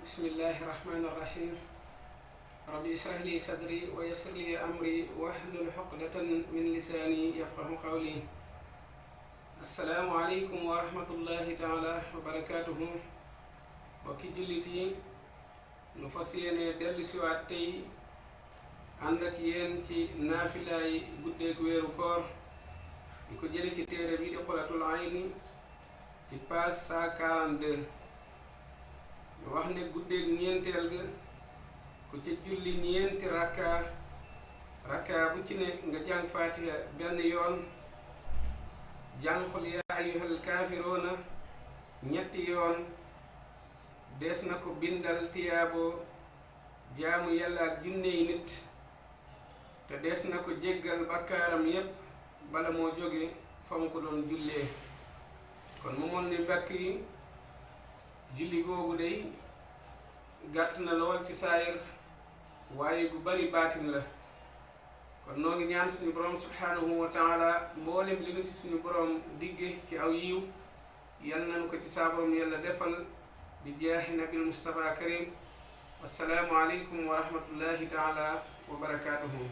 بسم الله الرحمن الرحيم ربي اشرح لي صدري ويسر لي أمري واحلل عقدة من لساني يفقه قولي. السلام عليكم ورحمة الله تعالى وبركاته. bokki jullit yi nu fas yéene dellu siwaat tey ànd ak yéen ci naafilaay guddeeg weeru koor di ko jële ci téere bi di Xulatul Ayni ci page 142. ñu wax ne guddeeg ñeenteel ga ku ca julli ñeenti rakka bu ci ne nga jàng faatiha benn yoon, jàng xul yaa ayyuhal kaafiroona ñetti yoon, dees na ko bindal tiyaabo jaamu yàlla ak junney nit, te dees na ko jéggal bakkaaram yépp bala moo jóge fa mu ko doon jullee. kon mu mel ni mbokk yi julli googu day gàtt na lool ci saayir waaye gu bari baatin la. kon noo ngi ñaan suñu borom subhanahu wa taala mboolem li nu ci suñu borom digge ci aw yiw yal nañu ko ci saaborom yàlla defal bi jaahi nabil Mustafa karim. wassalaamu aleykum wa rahmatullahi taala wa barakaatuhu.